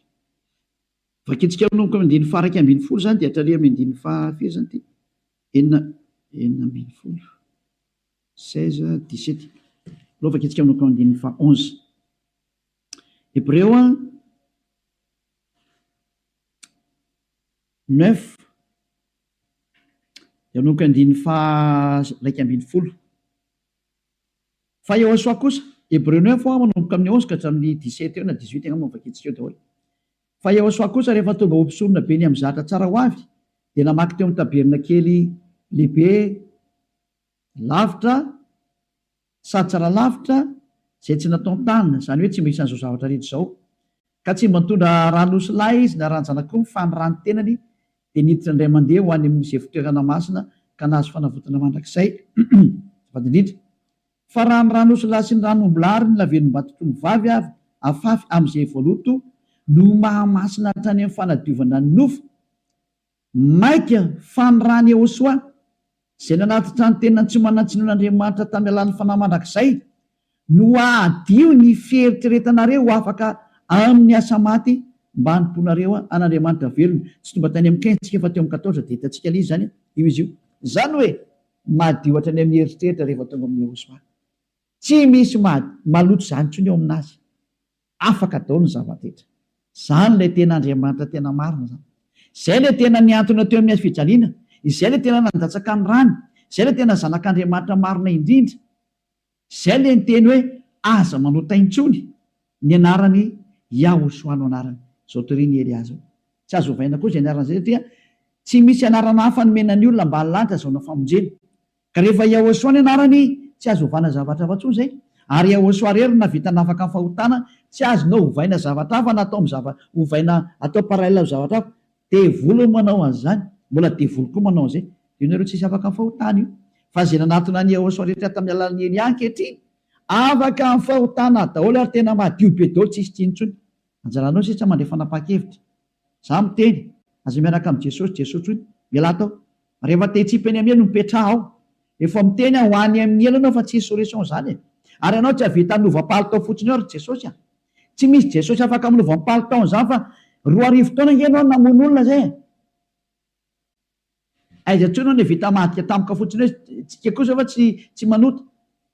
A: Vakintsika manomboka amin'ny andininy faha 11 izany dia hatrany amin'ny andininy faha firy izany ity? Enina, 16. 16, 17. Aleo vakintsika manomboka amin'ny andininy faha 11. Hebreo 9 dia manomboka andininy faha 11. Fa Yehosua kosa, Hebreo 9 hoa manomboka amin'ny 11 ka hatramin'ny 17 eo na 18 angamba no vakintsika eo daholo. Fa Yehosua kosa rehefa tonga ho mpisorona be ny amin'ny zatra tsara ho avy dia namaky teo amin'ny tabernakely lehibe lavitra sady tsara lavitra izay tsy nataon-tanana, izany hoe tsy mba isan'izao zavatra rehetra izao. Ka tsy mba nitondra ran'osilahy izy na ran-janak'omby fa ny ran'ny tenany dia niditra indray mandeha ho any amin'izay fitoerana masina ka nahazo fanavotana mandrakizay. Azafady indrindra. Fa raha ny ran'osilahy sy ny ran'ombilahy ary ny lavenom-batotr'ombivavy avy afafy amin'izay voaloto no mahamasina hatrany amin'ny fanadiovana ny nofo, Mainka fa ny ran'i Yehosua, izay nanatitra ny tenany tsy manan-tsinoan'Andriamanitra tamin'ny alalan'ny Fanahy mandrakizay, no hahadio ny fieritreretanareo ho afaka amin'ny asa maty mba hanompoanareo an'Andriamanitra velona. Tsy tonga tany amin'ny 15 tsika fa teo amin'ny 14 dia hitantsika ilay izy izany, io izy io. Izany hoe madio hatrany amin'ny eritreritra rehefa tonga amin'i Yehosua. Tsy misy maloto izany intsony eo aminazy. Afaka daholo ny zava-drehetra. Izany ilay tena Andriamanitra tena marina izany. Izay ilay tena nihantona teo amin'ny hazo fijaliana. Izay ilay tena nandatsaka ny rany. Izay ilay tena Zanak'Andriamanitra marina indrindra. Izay ilay niteny hoe aza manota intsony. Ny anarany Yahoshuah no anarany. Izao torian'i Elia izao. Tsy azo ovaina koa izay anarana izay satria tsy misy anarana hafa nomena ny olona ambany lanitra azahoana famonjena. Ka rehefa Yahoshuah ny anarany, tsy azo ovana zavatra hafa intsony izay. Ary Yahoshuah irery no nahavita nafaka ny fahotana, tsy azonao ovaina zavatra hafa na atao amin'ny zava, ovaina atao parallèle amin'ny zavatra hafa. Devoly no manao an'izany, mbola devoly koa manao an'izay. Io nareo tsisy afaka amin'ny fahotana io. Fa izay nanatona an'i Yahoshuah rehetra tamin'ny alalan'i Elia ankehitriny, afaka amin'ny fahotana daholo ary tena madio be daholo tsisy tsiny intsony. Anjaranao sisa mandray fanapahan-kevitra. Za miteny, aza miaraka amin'i Jesosy, Jesosy intsony, mialà tao. Rehefa te hitsipy any amin'ny helo mipetraha ao. Efa miteny aho ho any amin'ny helo ianao fa tsisy solution zany e. Ary ianao tsy hahavita hanova palitao fotsiny eo ry Jesosy a. Tsy misy Jesosy afaka manova ny palitaony zany fa 2000 taona ange ianao namono olona zay e. Aiza intsony ianao no vita hamadika tampoka fotsiny hoe tsika kosa fa tsy tsy manota.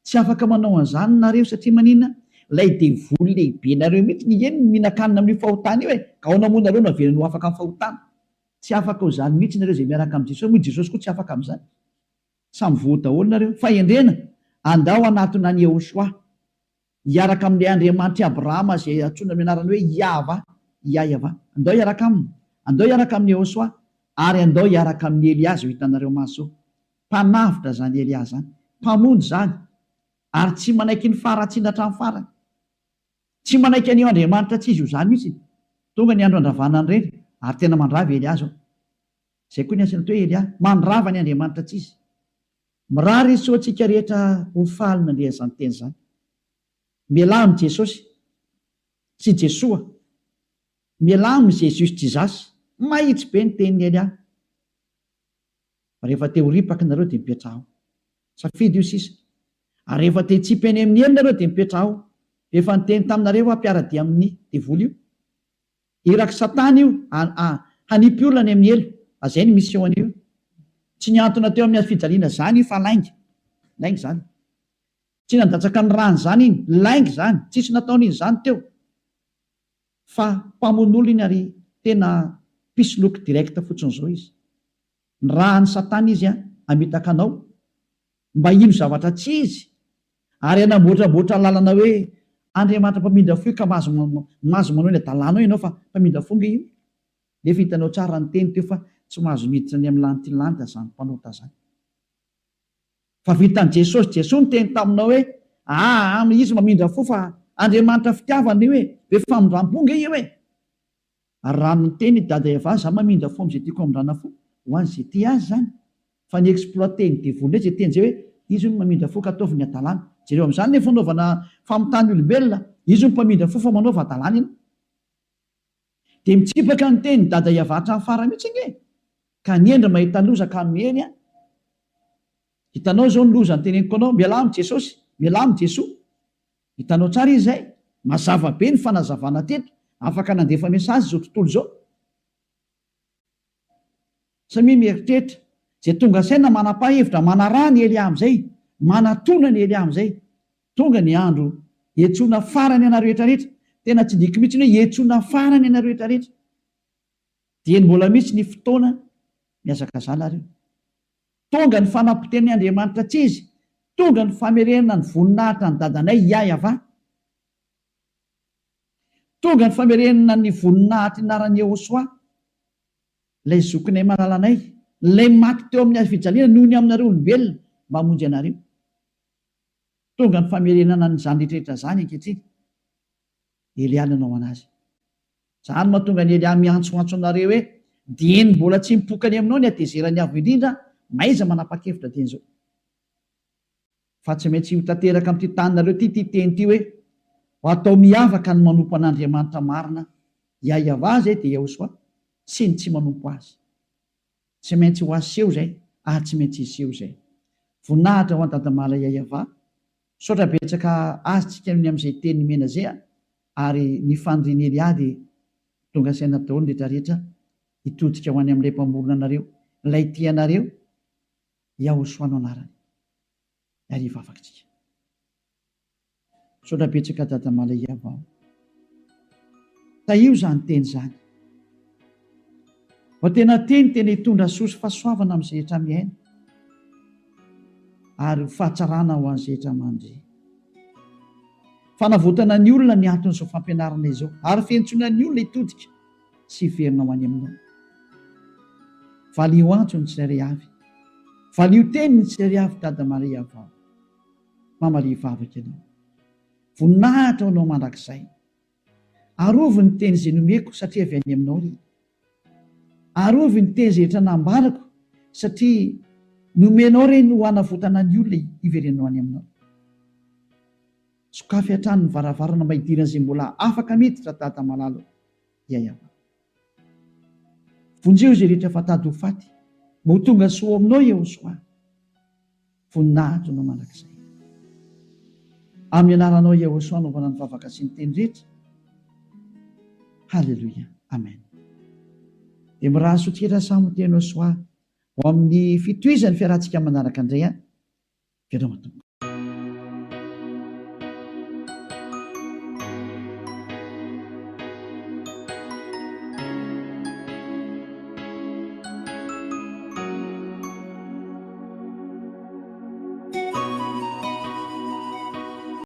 A: Tsy afaka manao an'izany nareo satria maninona? Ilay devoly lehibe nareo mihitsy nge no mihinan-kanina amin'io fahotana io e. Ka ahoana moa nareo no averiny ho afaka amin'ny fahotana? Tsy afaka ho izany mihitsy nareo izay miaraka amin'i Jesosy, moa i Jesosy koa tsy afaka amin'izany. Samy voa daholo nareo. Fahendrena, andao hanatona an'i Yehoshuah, hiaraka amin'ilay Andriamanitr'i Abrahama izay antsoina amin'ny anarany hoe Yahvah, Yah-Yavah. Andao hiaraka aminy. Andao hiaraka amin'i Yehoshuah. Ary andao hiaraka amin'i Elia izao hitanareo maso izao. Mpanavotra izany Elia izany. Mpamonjy izany. Ary tsy manaiky ny faharatsiana hatramin'ny farany. Tsy manaiky an'io Andriamanitra tsy izy io izany mihitsy. Tonga ny andro handravana an'ireny, ary tena mandrava i Elia izao. Izay koa ny asany atao hoe Elia. Mandrava ny Andriamanitra tsy izy. Mirary soa antsika rehetra ho faly nandre an'izany teny izany. Mialà amin'i Jesosy sy Jesoa. Mialà amin'i Jesus Jesus. Mahitsy be ny tenin'i Elia. Fa rehefa te ho ripaka nareo dia mipetraha ao. Safidy io sisa. Ary rehefa te hitsipy any amin'ny helo nareo dia mipetraha ao. Efa niteny taminareo aho mpiara-dia amin'ny devoly io. Irak'i satana io hanipy olona any amin'ny helo. Azay ny mission an'io. Tsy nihantona teo amin'ny hazofijaliana zany io fa lainga. Lainga zany. Tsy nandatsaka ny rany zany iny. Lainga zany. Tsisy nataony iny zany teo. Fa mpamono olona iny ary tena mpisoloky direct fotsiny zao izy. Nirahan'i satana izy hamitaka anao mba hino zavatra tsy izy ary hanamboatramboatra lalana hoe Andriamanitra mpamindra fo io ka mahazo mahazo manao ny adalanao ianao fa mpamindra fo nge io. Nefa hitanao tsara ny teny teo fa tsy mahazo miditra any amin'ny lanity lanitra zany mpanota zany. Fa vitan'i Jesosy Jesoa niteny taminao hoe aa izy mamindra fo fa Andriamanitra fitiavana io e, be famindrampo nge io e. Ary raha miteny i Dada Eva za mamindra fo amzay tiako hamindrana fo, ho an'izay tia azy zany. Fa ny exploiter ny devoly ndray zay teny zay hoe izy hono mamindra fo ka ataovy ny hadalana. Jereo amzany le fanaovana famitahana olombelona, izy hono mpamindra fo fa manaova hadalana ianao. Dia mitsipaka ny teny Dada Eva hatramin'ny farany mihitsy ange e! Ka ny hendry mahita loza ka miheny an! Hitanao izao ny loza noteneniko anao, mialà amin'i Jesosy, mialà amin'i Jesoa. Hitanao tsara izy izay? Mazava be ny fanazavana teto, afaka nandefa message izao tontolo izao. Samia mieritreritra, izay tonga saina manapa-hevitra manaraha an'i Elia amin'izay, manatona an'i Elia amin'izay. Tonga ny andro hiantsoana farany anareo rehetra rehetra. Tena tsindriako mihitsy ny hoe hiantsoana farany anareo rehetra rehetra. Dieny mbola misy ny fotoana, mihazakazaha nareo. Tonga ny fanapotehan'ny Andriamanitra tsy izy, tonga ny famerenana ny voninahitra an'i dadanay Yah-Yavah. Tonga ny famerenana ny voninahitry anaran'i Yehosua, ilay zokinay malalanay, ilay maty teo amin'ny hazo fijaliana noho ny aminareo olombelona mba hamonjy anareo. Tonga ny famerenana an'izany rehetra rehetra izany ankehitriny. Elia nanao anazy. Izany no mahatonga an'i Elia miantsoantso anareo hoe, Dieny mbola tsy mipoka any aminao ny hatezeran'ny Avo Indrindra, mahaiza manapa-kevitra dieny izao. Fa tsy maintsy ho tanteraka amin'ity taninareo ity ity teny ity hoe, Ho atao miavaka ny manompo an'Andriamanitra marina, Yahweh izay dia Yahoshuah, sy ny tsy manompo Azy. Tsy maintsy ho aseho izay ary tsy maintsy hiseho izay. Voninahitra ho an'i Dadamala Yahweh. Misaotra betsaka azy tsika ny amin'izay teny nomena zay a! Ary ny fanirian'i Elia dia tonga saina daholo ny rehetra rehetra hitodika ho any amin'ilay mpamorona anareo, ilay tia anareo, Yahoshua no anarany. Ary hivavaka tsika. Misaotra betsaka Dada Malaiava o. Tahio izany teny izany. Vao tena teny tena hitondra soa sy fahasoavana amin'izay rehetra miaina ary ho fahatsarana ho an'izay rehetra mandre. Fanavotana ny olona ny anton'izao fampianarana izao ary fiantsoana ny olona hitodika sy hiverina ho any aminao. Valio antso ny tsirairay avy. Valio teny ny tsirairay avy Dada Maria vao. Mamalia vavaka ianao. Voninahitra ho anao mandrakizay. Arovy ny teny izay nomeko satria avy any aminao ry. Arovy ny teny izay rehetra nambarako satria nomenao ireny ho hanavotana ny olona hiverenanao any aminao. Sokafy hatrany ny varavarana mba hidiran'izay mbola afaka miditra Dada malala o. Yayava. Vonjeo izay rehetra fa tady ho faty mba ho tonga soa ao aminao Yehosoa. Voninahitra anao mandrakizay. Amin'ny anaranao Yehosua anaovana ny vavaka sy ny teny rehetra. Haleloia. Amen. Dia mirary soa tsika samy ho teny Yehosua ho amin'ny fitohizan'ny fiarahantsika manaraka indray an. Veloma tompoko.